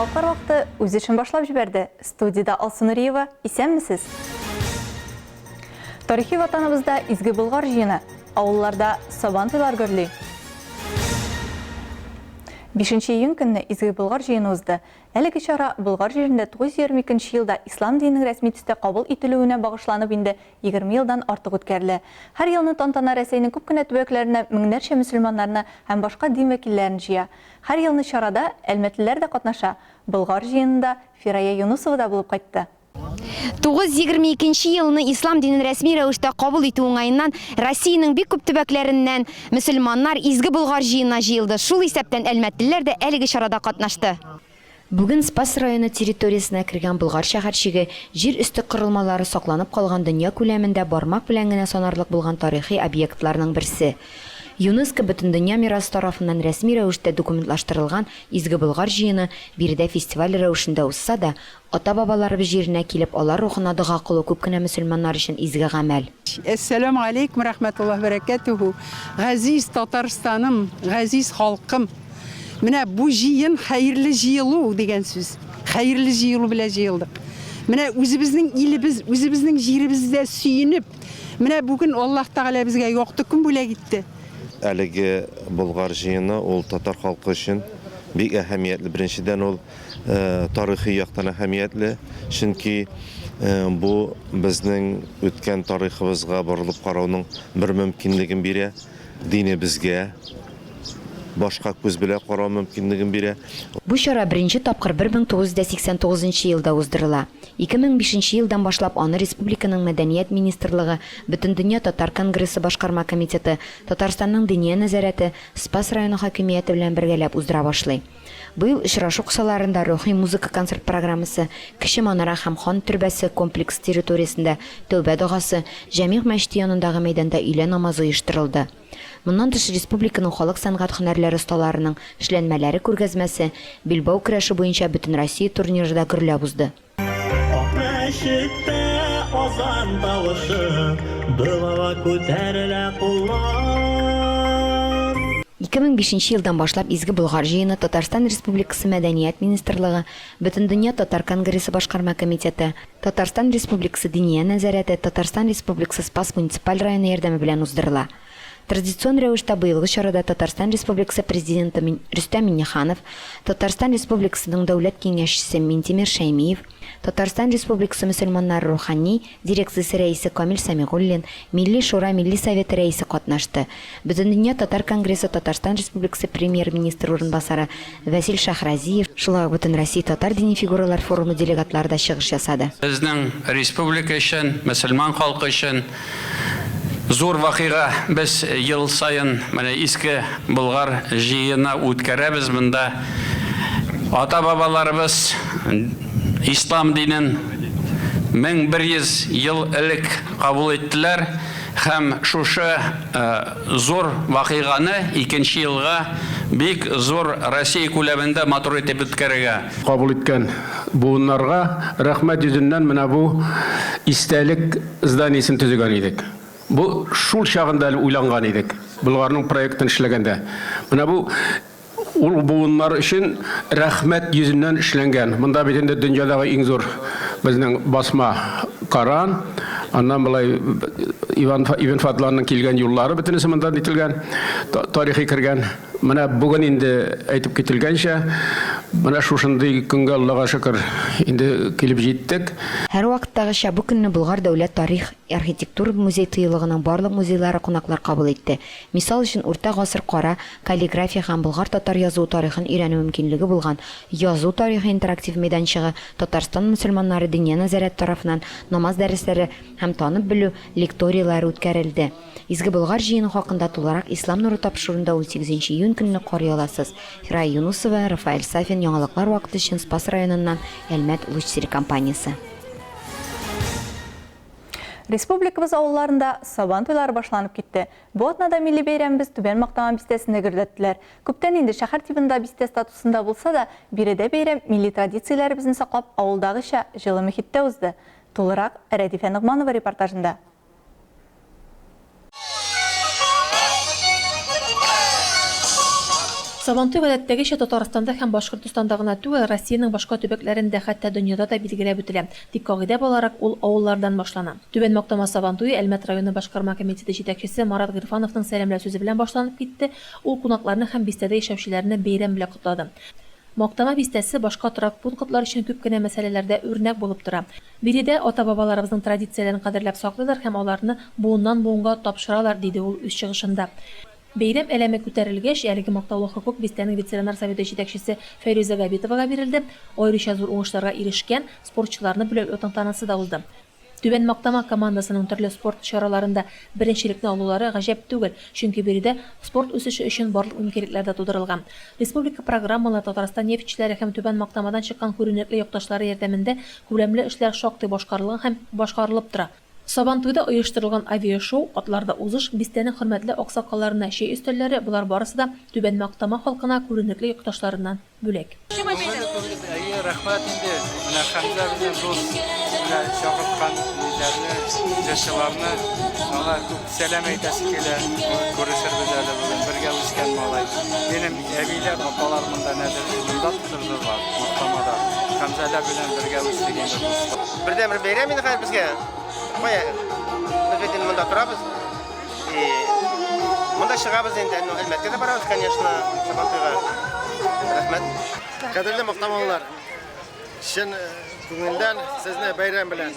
Яңалыклар вакыты үз эшен башлап җибәрде. Студиядә Алсу Нуриева. Исәнмесез! Тарихи ватаныбызда Изге Болгар җыены, авылларда Сабан туйлар гөрли. 5 июнь көнне Изге Болгар җыены узды. Әлеге чара Болгар җирендә 922 нче елда ислам диненең рәсми төстә кабул ителүенә багышланып инде 20 елдан артык үткәрелә. Һәр елны тантана Рәсәйнең күп кенә төбәкләреннән меңнәрчә мөселманнарны һәм башка дин вәкилләрен җыя. Һәр елны чарада әлмәтлеләр дә катнаша. Болгар җыенында Фирая Юнысова да булып кайтты. 922 нче елны ислам динен рәсми рәвештә кабул итү уңаеннан Россиянең бик күп төбәкләреннән мөселманнар Изге Болгар җыенына җыелды, шул исәптән әлмәтлеләр дә әлеге чарада катнашты. Бүген Спас районы территориясенә кергән Болгар шәһәрчеге, җир өсте корылмалары сакланып калган дөнья күләмендә бармак белән генә санарлык булган тарихи объектларның берсе. ЮНЕСКО Бөтендөнья мирасы тарафыннан рәсми рәвештә документлаштырылган Изге Болгар җыены биредә фестиваль рәвешендә узса да, Ата-бабаларыбыз җиренә килеп, алар рухына дога кылу күп кенә мөселманнар өчен изге гамәл. Әссәләмү галәйкүм рәхмәтуллаһ бәрәкәтүһү! Газиз Татарстаным, газиз халкым! Менә бу җыен хәерле җыелу дигән сүз. Хәерле җыелу белән җыелдык. Менә үзебезнең илебез, үзебезнең җиребездә сөенеп, менә бүген Аллаһ Тәгалә безгә якты көн бүләк итте. Әлеге Болгар җыены ул татар халкы өчен бик әһәмиятле. Беренчедән, ул тарихи яктан әһәмиятле, чөнки бу безнең үткән тарихыбызга борылып карауның бер мөмкинлеген бирә, динебезгә башка күз белән карау мөмкинлеген бирә. Бу чара беренче тапкыр 1989 нчы елда уздырыла. 2005 нче елдан башлап аны республиканың Мәдәният министрлыгы, Бөтендөнья татар конгрессы башкарма комитеты, Татарстанның Диния нәзарәте, Спас районы хакимияте белән бергәләп уздыра башлый. Быел очрашу кысаларында рухи музыка концерт программасы, Кече манара һәм Хан төрбәсе комплексы территориясендә тәүбә догасы, Җәмигъ мәчете янындагы мәйданда өйлә намазы оештырылды. Моннан тыш республиканың халык сәнгать һөнәрләре осталарының эшләнмәләре күргәзмәсе, билбау көрәше буенча Бөтенроссия турниры да гөрләп узды. Ак мәчеттә азан тавышы, Догага күтәрелә куллар. 2005 нче елдан башлап Изге Болгар җыены Татарстан Республикасы Мәдәният министрлыгы, Бөтендөнья татар конгрессы башкарма комитеты, Татарстан Республикасы Диния нәзарәте, Татарстан Республикасы Спас муниципаль районы ярдәме белән уздырыла. Традицион рәвештә быелгы чарада Татарстан Республикасы Президенты Рөстәм Миңнеханов, Татарстан Республикасының Дәүләт Киңәшчесе Минтимер Шәймиев, Татарстан Республикасы мөселманнары рухани дирекциясе рәисе Камил Сәмигуллин, Милли Шура Милли Советы рәисе катнашты. Бөтендөнья татар конгрессы Татарстан Республикасы Премьер-министры урынбасары Вәсил Шәһразиев, шулай ук Бөтенроссия татар дини фигуралар форумы делегатлары да чыгыш ясады. Безнең республика өчен, мөселман халкы өчен зур вакыйга. Без ел саен менә Иске Болгар җыены үткәрәбез. Монда ата-бабаларыбыз ислам динен 1100 ел элек кабул иттеләр һәм шушы зур вакыйганы икенче елга бик зур Россия күләмендә матур итеп үткәрергә. Кабул иткән буыннарга рәхмәт йөзеннән менә бу истәлек зданиесен төзегән идек. Бу шул чагында әле уйланган идек, Болгарның проектын эшләгәндә. Менә бу ул буыннар өчен рәхмәт йөзеннән эшләнгән. Монда бит инде дөньядагы иң зур безнең басма Коран, аннан болай Иван Ибн Фадланның килгән юллары бөтенесе монда нителгән, тарихи кергән. Менә бүген инде әйтеп кителгәнчә, менә шушындый көнгә Аллага шөкер, инде килеп җиттек. Һәрвакыттагыча, бу көнне Болгар дәүләт тарих, архитектура музей-тыюлыгының барлык музейлары кунаклар кабул итте. Мисал өчен, урта гасыр кара каллиграфия һәм болгар-татар язуы тарихын өйрәнү мөмкинлеге булган Язу тарихы интерактив мәйданчыгы Татарстан мөселманнары Диния нәзарәте тарафыннан намаз дәресләре һәм танып-белү лекторийлары үткәрелде. Изге Болгар җыены хакында тулырак Ислам нуры тапшыруында унсигезенче июнь көнне карый аласыз. Фирая Юнусова, Рафаэль Сафин, Яңалыклар вакыты өчен Спас районыннан Әлмәт Луч телекомпаниясе. Республикабыз авылларында Сабан туйлары башланып китте. Бу атнада милли бәйрәмебез Түбән Мактаман бистәсендә гөрләттеләр. Күптән инде шәһәр тибында бистә статусында булса да, биредә бәйрәм милли традицияләребезне саклап авылдагыча җылы мөхиттә узды. Тулырак Рәдифә Ногманова репортажында. Сабантуй гадәттәгечә Татарстанда һәм Башкортостанда гына түгел, Россиянең башка төбәкләрендә, хәтта дөньяда да билгеләп үтелә. Тик кагыйдә буларак, ул авыллардан башлана. Түбән Мактама Сабантуе Әлмәт районы башкарма комитеты җитәкчесе Марат Гыйрфановның сәламләү сүзе белән башланып китте, ул кунакларны һәм бистәдә яшәүчеләрне бәйрәм белән котлады. Мактама бистәсе башка торак пунктлар өчен күп кенә мәсьәләләрдә үрнәк булып тора. Биредә ата-бабаларыбызның традицияләрен кадерләп саклыйлар һәм аларны буыннан-буынга тапшыралар, диде ул үз чыгышында. Бәйрәм әләме күтәрелгәч, әлеге мактаулы хокук бистәнең ветераннар советы җитәкчесе Фәйрүзә Габитовага бирелде, аеруча зур уңышларга ирешкән спортчыларны бүләкләү тантанасы да узды. Түбән Мактама командасының төрле спорт чараларында беренчелекне алулары гаҗәп түгел, чөнки биредә спорт үсеше өчен барлык мөмкинлекләр дә тудырылган. Республика программалары, Татарстан нефтьчеләре һәм Түбән Мактамадан чыккан күренекле якташлары ярдәмендә күләмле эшләр шактый башкарылган һәм башкарылып тора. Сабантуйда оештырылган авиашоу, атларда узыш, бистәнең хөрмәтле аксакалларына чәй өстәлләре, болар барысы да Түбән Мактама халкына күренекле якташларыннан бүләк. Әйе, рәхмәт инде. Менә Хәмзә безнең дус, менә чакырткан ниләрне, җырчыларны, аңа күп сәлам әйтәсе килә. Күрешербез әле бүген, бергә үскән малай. Минем әбиләр, апалар монда нәдер, монда тудырдылар, Мактамада. Хәмзәләр белән бергә үстек инде, дус. Бердәнбер бәйрәм инде хәзер безгә. Кая, без бит инде монда торабыз. И монда чыгабыз инде. Ну, Әлмәткә дә барабыз, конечно, Сабантуйга. Рәхмәт. Кадерле мактамалылар, чын күңелдән сезне бәйрәм белән,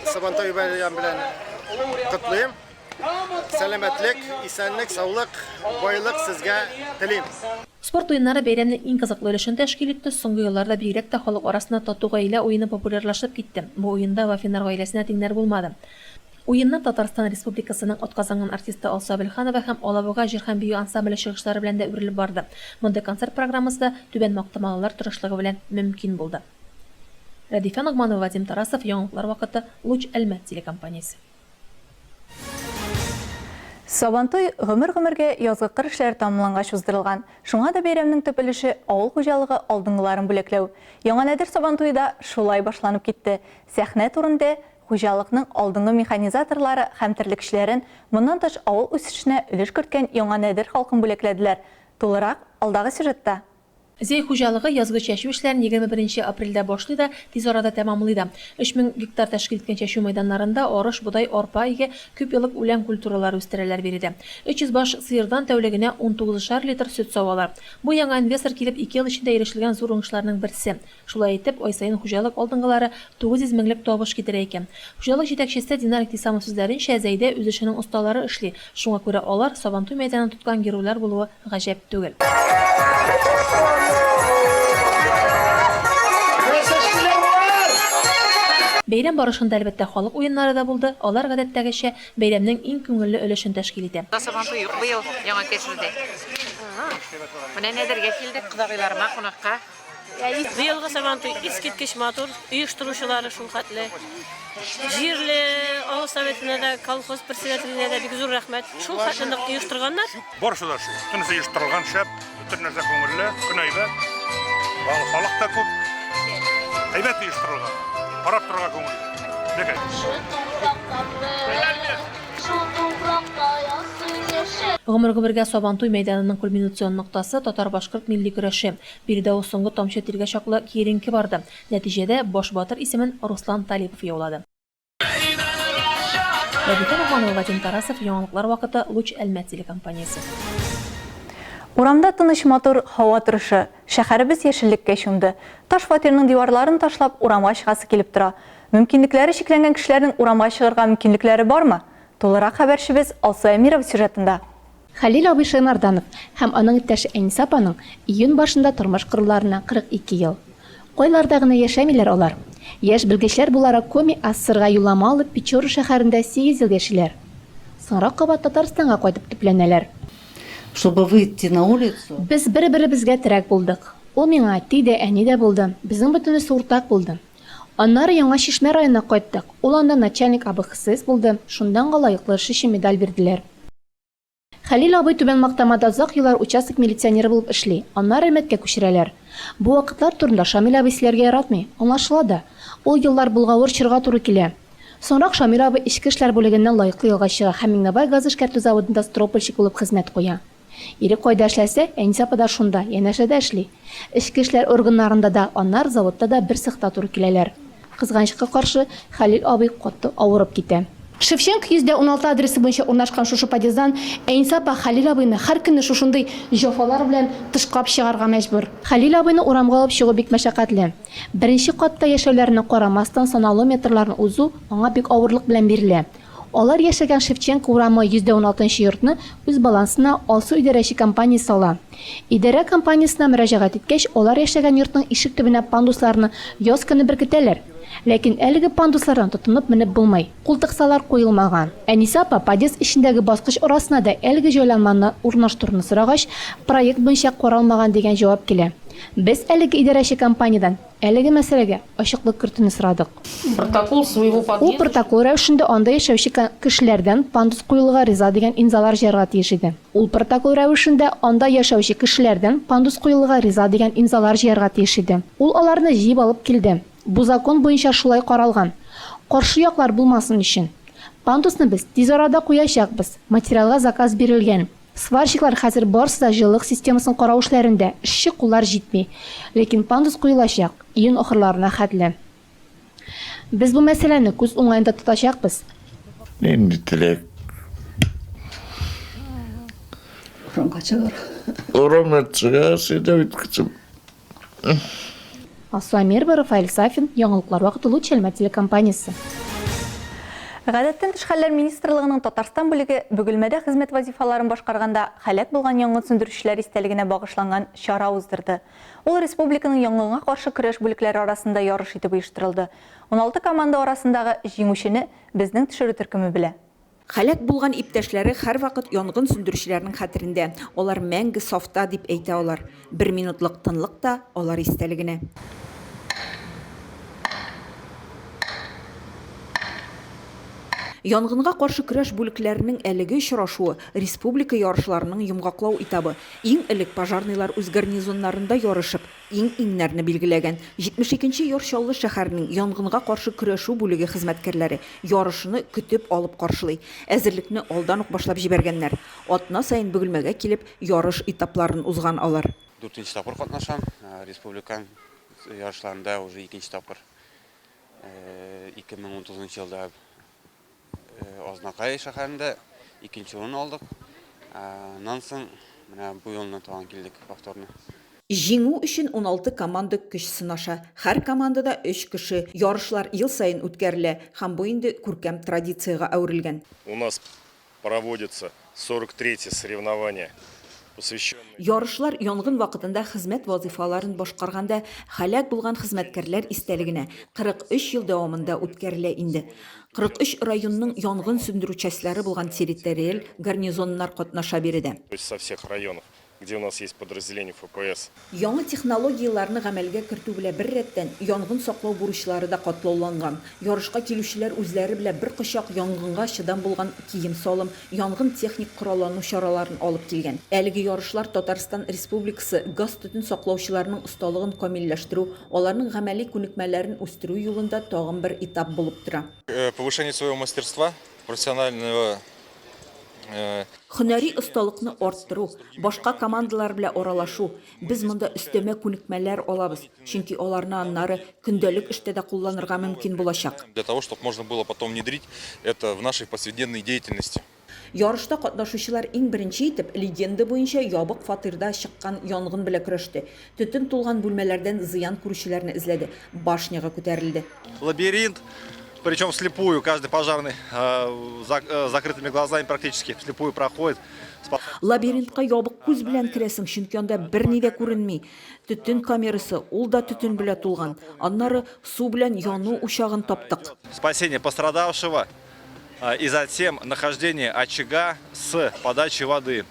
Сабантуй бәйрәм белән котлыйм. Сәламәтлек, исәнлек, саулык, байлык сезгә телим. Спорт уеннары бәйрәмнең иң кызыклы өлешен тәшкил итте. Соңгы елларда бигрәк тә халык арасында Тату гаилә уены популярлашып китте. Бу уенда Вафиннар гаиләсенә тиңнәр булмады. Уенны Татарстан Республикасының атказанган артисты Алсу Әбелханова һәм Алабуга җыр һәм бию ансамбле чыгышлары белән дә үрелеп барды. Мондый концерт программасы да түбән мактамалылар тырышлыгы белән мөмкин булды. Рәдифә Ногманова, Вадим Тарасов, Яңалыклар вакыты, Луч Әлмәт телекомпаниясе. Сабантуй гомер-гомергә язгы кыр эшләре тәмамлангач уздырылган. Шуңа да бәйрәмнең төп өлеше, авыл хуҗалыгы алдынгыларын бүләкләү. Яңа Нәдер Сабантуе да шулай башланып китте. Сәхнә түрендә хуҗалыкның алдынгы механизаторлары һәм терлекчеләрен, моннан тыш авыл үсешенә өлеш керткән Яңа Нәдер халкын бүләкләделәр. Тулырак, алдагы сюжетта. Зәй хуҗалыгы язгы чәчү эшләрен 21 нче апрельдә башлый да, тиз арада тәмамлый да. 3000 гектар тәшкил иткән чәчү мәйданнарында арыш, бодай, арпа игә, күпьеллык үлән культуралары үстерәләр биредә. 300 баш сыердан тәүлегенә унтугызышар литр сөт савалар. Бу яңа инвестор килеп ике ел эчендә ирешелгән зур уңышларның берсе. Шулай итеп, ай саен хуҗалык алдынгылары 900 меңлек табыш китерә икән. Хуҗалык җитәкчесе Динар Игтисамов сүзләренчә, Зәйдә үз эшенең осталары эшли, шуңа күрә алар Сабантуй мәйданын тоткан геройлар булуы гаҗәп түгел. Бәйрәм барышында, әлбәттә, халык уеннары да булды, алар, гадәттәгечә, бәйрәмнең иң күңелле өлешен тәшкил итә. Сабантуй юк быел Яңа Кәшердә. Менә Нәдергә килдек, кодагыйларыма кунакка. Быелгы Сабантуй искиткеч матур, оештыручылары шулхәтле. Җирле авыл советына да, колхоз председателенә дә бик зур рәхмәт. Шулхәтле нык оештырганнар. Барысы да шул. Бөтенесе оештырылган, шәп, бөтен нәрсә күңелле, көн әйбәт. Халык та күп. Әйбәт оештырылган. Карап торырга күңелле. Бик әйбәт. Гомер-гомергә Сабантуй мәйданының кульминацион ноктасы, татар-башкорт милли көрәше. Биредә ул соңгы тамчы тиргә чаклы киеренке барды. Нәтиҗәдә, баш батыр исемен Руслан Талипов яулады. Рәдифә Ногманова, Вадим Тарасов, Яңалыклар вакыты, Луч Әлмәт телекомпаниясе. Урамда тыныч матур һава торышы. Шәһәребез яшеллеккә чумды. Таш фатирның диварларын ташлап, урамга чыгасы килеп тора. Мөмкинлекләре чикләнгән кешеләрнең урамга чыгарга мөмкинлекләре бармы? Тулырак хәбәрчебез Алсу Әмирова сюжетында. Хәлил абый Шәймәрданов һәм аның иптәше Әнисә апаның июнь башында тормыш коруларына 42 ел. Кайларда гына яшәмиләр алар. Яшь белгечләр буларак Коми АССРга юллама алып Печора шәһәрендә сигез ел яшиләр. Соңрак кабат Татарстанга кайтып төпләнәләр. Чтобы выйти на улицу. Без бер-беребезгә терәк булдык. Ул миңа әти дә, әни дә булды. Безнең бөтенесе уртак булды. Аннары Яңа Чишмә районына кайттык. Ул анда начальник АБХСС булды, шунда аңа лаеклы эше өчен медаль бирделәр. Хәлил абый Түбән Мактамада озак еллар участок милиционеры булып эшли, аннары Әлмәткә күчерәләр. Бу вакытлар турында Шамил абый сөйләргә яратмый, аңлашыла да. Ул еллар болгавыр чорга туры килә. Соңрак Шамил абый эчке эшләр бүлегеннән лаеклы ялга чыга һәм Миңнебай газ эшкәртү заводында стропольщик булып хезмәт куя. Ире кайда эшләсә, Әнисә апа да шунда, янәшәдә эшли. Эчке эшләр органнарында да, аннары заводта да бер цехта туры киләләр. Кызганычка каршы, Хәлил абый каты авырып китә. Шевченко 116 адресы буенча урнашкан шушы подъезддан Әнисә апа Хәлил абыйны һәр көнне шушындый җәфалар белән тышка алып чыгарга мәҗбүр. Хәлил абыйны урамга алып чыгу бик мәшәкатьле. Беренче катта яшәүләренә карамастан, санаулы метрларны узу аңа бик авырлык белән бирелә. Алар яшәгән Шевченко урамы 116 нчы йортны үз балансына Алсу идарәче компаниясе ала. Идарә компаниясенә мөрәҗәгать иткәч, алар яшәгән йортның ишек төбенә пандусларны яз көне беркетәләр. Ләкин әлеге пандуслардан тотынып менеп булмый. Култыксалар куелмаган. Әнисә апа подъезд эчендәге баскыч арасына да әлеге җайланманы урнаштыруны сорагач, проект буенча каралмаган дигән җавап килә. Без әлеге идарәче компаниядән әлеге мәсьәләгә ачыклык кертүне сорадык. Протокол своего Ул подъезда. протокол рәвешендә анда яшәүче кешеләрдән пандус куелуга риза дигән имзалар җыярга тиеш иде. Ул протокол рәвешендә анда яшәүче кешеләрдән пандус куелуга риза дигән имзалар җыярга тиеш иде. Ул аларны җыеп алып килде. Бу закон буенча шулай каралган. Каршы яклар булмасын өчен. Пандусны без тиз арада куячакбыз. Материалга заказ бирелгән. Сварщиклар хәзер барысы да җылылык системасын карау эшләрендә, эшче куллар җитми. Ләкин пандус куелачак, июнь ахырларына хәтле. Без бу мәсьәләне күз уңаенда тотачакбыз. Нинди теләк? Урамга чыгарга. Урамга чыгасы иде бит, кызым. Алсу Әмирова, Рафаэль Сафин, Яңалыклар вакыты, Луч Әлмәт телекомпаниясе. Гадәттән тыш хәлләр министрлыгының Татарстан бүлеге Бөгелмәдә хезмәт вазифаларын башкарганда һәлак булган янгын сүндерүчеләр истәлегенә багышланган чара уздырды. Ул республиканың янгынга каршы көрәш бүлекләре арасында ярыш итеп оештырылды. 16 команда арасындагы җиңүчене безнең төшерү төркеме белә. Һәлак булган иптәшләре һәрвакыт янгын сүндерүчеләрнең хәтерендә, алар мәңге сафта, дип әйтә алар. Бер минутлык тынлык та алар истәлегенә. Янгынга каршы көрәш бүлекләренең әлеге очрашуы, республика ярышларының йомгаклау этабы. Иң элек пожарныйлар үз гарнизоннарында ярышып, Иң-иңнәрне билгеләгән 72 нче Яр Чаллы шәһәренең янгынга каршы көрәшү бүлеге хезмәткәрләре ярышны көтеп алып каршылый. Әзерлекне алдан ук башлап җибәргәннәр. Атна саен Бөгелмәгә килеп, ярыш этапларын узган алар. Дүртенче тапкыр катнашам. Республика ярышларында уже икенче тапкыр. 2019 елда Азнакай шәһәрендә икенче урын алдык. Аннан соң менә бу елны тагын килдек повторно. Җиңү өчен 16 команда көч сынаша. Һәр командада өч кеше. Ярышлар ел саен үткәрелә һәм бу инде күркәм традициягә әверелгән. У нас проводится 43 соревнование, посвященное. Ярышлар янгын вакытында хезмәт вазыйфаларын башкарганда һәлак булган хезмәткәрләр истәлегенә 43 ел дәвамында үткәрелә инде. 43 районның янгын сүндерү частьлары булган территориаль гарнизоннар катнаша биредә. То есть со всех районов. где у нас есть подразделение ФПС. Яңа технологияләрне гамәлгә кертү белә беррәттән, янгын саклау бурычлары да катлауланган. Ярышка килүчеләр үзләре белә бер кочак янгынга чыдам булган кием-салым, янгын-техник кораллану чараларын алып килгән. Әлеге ярышлар Татарстан Республикасы газ-төтен саклаучыларының осталыгын камилләштерү, аларның гамәли күнекмәләрен үстерү юлында тагын бер этап булып тора. Повышение своего мастерства, профессионального Һөнәри осталыкны арттыру, башка командалар белән аралашу, без монда өстәмә күнекмәләр алабыз, чөнки аларны аннары көндәлек эштә дә кулланырга мөмкин булачак. Для того, чтобы можно было потом внедрить это в нашей повседневной деятельности. Ярышта катнашучылар иң беренче итеп легенда буенча ябык фатирда чыккан янгын белән көрәште, төтен тулган бүлмәләрдән зыян күрүчеләрне эзләде, башняга күтәрелде. Лабиринт, причем вслепую, каждый пожарный с закрытыми глазами практически вслепую проходит. Лабиринтка ябык күз белән керәсең, чөнки анда берни дә күренми. Төтен камерасы, ул да төтен белән тулган. Аннары су белән яну учагын таптык. Спасение пострадавшего и затем нахождение очага с подачей воды.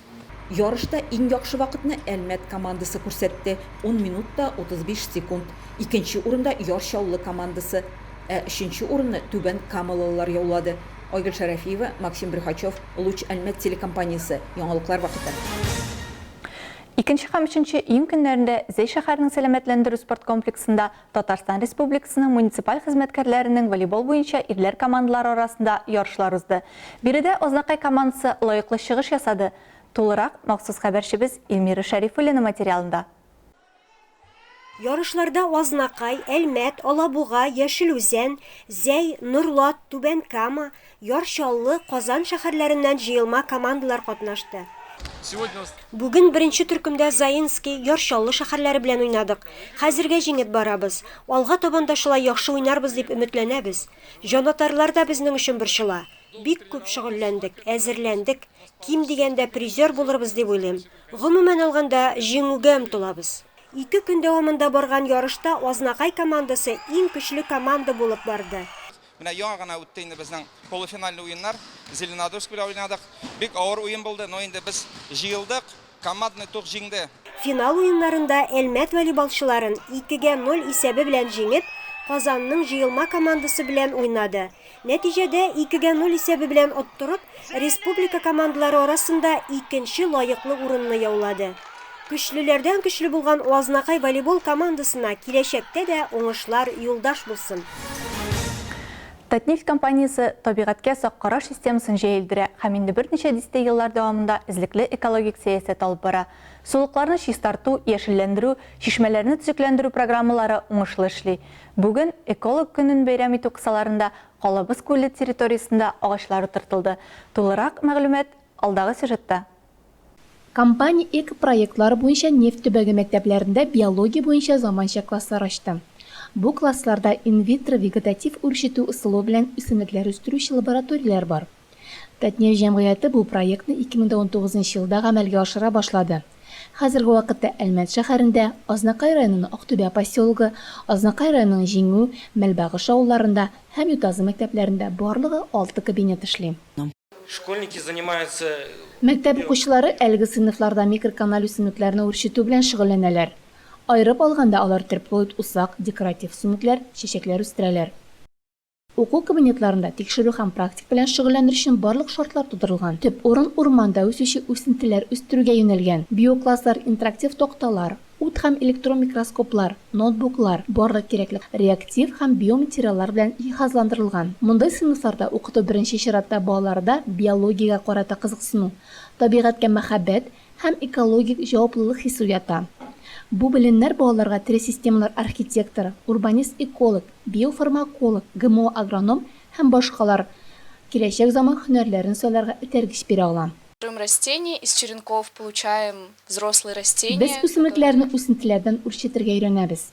Ярышта иң яхшы вакытны Әлмәт командасы күрсәтте, ун минут та 35 секунд. Икенче урында Яр Чаллы командасы, ә өченче урынны Түбән Камалылылар яулады. Айгөл Шәрәфиева, Максим Брюхачев, Луч Әлмәт телекомпаниясе, Яңалыклар вакыты. Икенче һәм өченче июнь көннәрендә Зәй шәһәренең сәламәтләндерү спорт комплексында Татарстан Республикасының муниципаль хезмәткәрләренең волейбол буенча ирләр командалары арасында ярышлар узды. Биредә Азнакай командасы лаеклы чыгыш ясады. Тулырак, махсус хәбәрчебез Эльмира Шәрифуллина материалында. Ярышларда Азнакай, Әлмәт, Алабуга, Яшел Үзән, Зәй, Норлат, Түбән Кама, Яр Чаллы, Казан шәһәрләреннән җыелма командалар катнашты. Бүген беренче төркемдә Заинский, Яр Чаллы шәһәрләре белән уйнадык. Хәзергә җиңеп барабыз. Алга табан да шулай яхшы уйнарбыз дип өметләнәбез. Җанатарлар да безнең өчен борчыла. Бик күп шөгыльләндек, әзерләндек. Ким дигәндә призер булырбыз дип уйлыйм. Гомумән алганда, җиңүгә омтылабыз. Ике көн дәвамында барган ярышта Азнакай командасы иң көчле команда булып барды. Менә яңа гына үтте инде безнең полуфинальный уеннар. Зеленодольск белән уйнадык. Бик авыр уен булды, но инде без җыелдык, командный дух җиңде. Финал уеннарында Әлмәт волейболчыларын 2 гә 0 исәбе белән җиңеп, Казанның җыелма командасы белән уйнады. Нәтиҗәдә, 2 гә 0 исәбе белән оттырып, республика командалары арасында икенче лаеклы урынны яулады. Көчлеләрдән көчле булган Азнакай волейбол командасына киләчәктә дә уңышлар юлдаш булсын. Татнефть компаниясе табигатькә сак караш системасын җәелдерә һәм инде берничә дистә еллар дәвамында эзлекле экологик сәясәт алып бара. Сулыкларны чистарту, яшелләндерү, чишмәләрне төзекләндерү программалары уңышлы эшли. Бүген, Эколог көнен бәйрәм итү кысаларында, Калабыз күле территориясендә агачлар утыртылды. Тулырак мәгълүмат, алдагы сюжетта. Компания экопроектлары буенча нефть төбәге мәктәпләрендә биология буенча заманча класслар ачты. Бу классларда инвитро вегетатив үрчетү ысулы белән үсемлекләр үстерүче лабораторияләр бар. Татнефть җәмгыяте бу проектны 2019 нчы елда гамәлгә ашыра башлады. Хәзерге вакытта Әлмәт шәһәрендә, Азнакай районының Актүбә поселогы, Азнакай районының Җиңү, Мәлбагыш авылларында һәм Ютазы мәктәпләрендә барлыгы алты кабинет эшли. Школьники занимаются. Мәктәп укучылары әлеге сыйныфларда микроканаль үсемлекләрне үрчетү белән шөгыльләнәләр. Аерып алганда, алар терплоид усак, декоратив үсемлекләр, чәчәкләр үстерәләр. Уку кабинетларында тикшерү һәм практик белән шөгыльләнер өчен барлык шартлар тудырылган. Төп урын урманда үсүче үсентеләр үстерүгә юнәлгән. Биокласслар интерактив такталар, ут һәм электрон микроскоплар, ноутбуклар, барлык кирәкле реактив һәм биоматериаллар белән җиһазландырылган. Мондый сыйныфларда укыту беренче чиратта балаларда биологиягә карата кызыксыну, табигатькә мәхәббәт һәм экологик җаваплылык хисе уята. Бу белемнәр балаларга тере системалар архитекторы, урбанист-эколог, биофармаколог, ГМО-агроном һәм башкалар киләчәк заман һөнәрләрен сайларга этәргеч бирә ала. Растения, из черенков получаем взрослые растения, Без үсемлекләрне үсентеләрдән үрчетергә өйрәнәбез.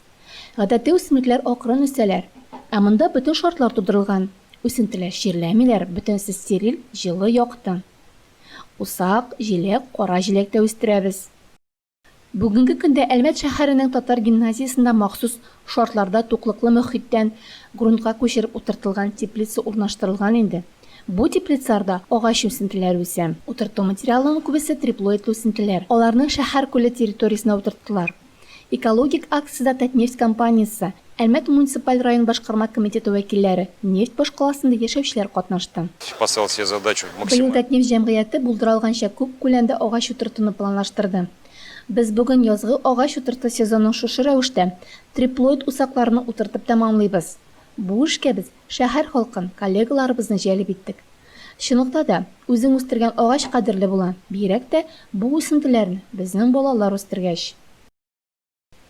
Гадәттә үсемлекләр акрын үсәләр. Ә монда бөтен шартлар тудырылган. Үсентеләр чирләмиләр, бөтенесе стериль, җылы, якты. Усак, җиләк, кара җиләк тә үстерәбез. Бүгенге көндә Әлмәт шәһәренең татар гимназиясендә махсус шартларда туклыклы мохиттән грунтка күчереп утыртылган теплица урнаштырылган инде. Бу теплицаларда агач үсентеләре үсә. Утырту материалының күбесе триплоидлы үсентеләр. Аларны шәһәр күле территориясенә утырттылар. Экологик акциядә Татнефть компаниясе, Әлмәт муниципаль район башкарма комитеты вәкилләре, нефть башкаласында яшәүчеләр катнашты. Поставил себе задачу Быел максимально. Татнефть җәмгыяте булдыра алганча күп күләмдә агач утыртуны планлаштырды. Без бүген язгы агач утырту сезонын шушы рәвештә, триплоид усакларны утыртып тәмамлыйбыз. Бу эшкә без шәһәр халкын, коллегаларыбызны җәлеп иттек. Чынлыкта да, үзең үстергән агач кадерле була, бигрәк тә бу үсентеләрне безнең балалар үстергәч.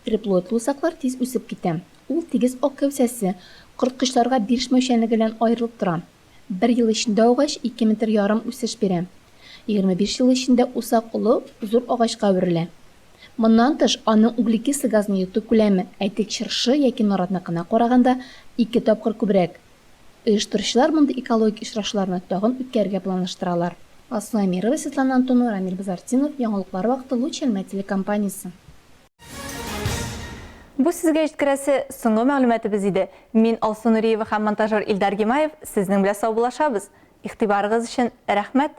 Триплоидлы усаклар тиз үсеп китә. Ул тигез ак кәүсәсе, корткычларга бирешмәүчәнлеге белән аерылып тора. Бер ел эчендә агач ике метр ярым үсеш бирә. 25 ел эчендә усак олы, зур агачка әверелә. Моннан тыш, аның углекислый газны йоту күләме, әйтик, чыршы яки наратныкына караганда, ике тапкыр күбрәк. Оештыручылар мондый экологик очрашуларны тагын үткәрергә планлаштыралар. Алсу Әмирова, Светлана Антонова, Рамил Базартдинов, Яңалыклар вакыты, Луч Әлмәт телекомпаниясе. Бу сезгә җиткерәсе соңгы мәгълүматыбыз иде. Мин, Алсу Нуриева һәм монтажер Илдар Гимаев сезнең белән саубуллашабыз. Игътибарыгыз өчен рәхмәт!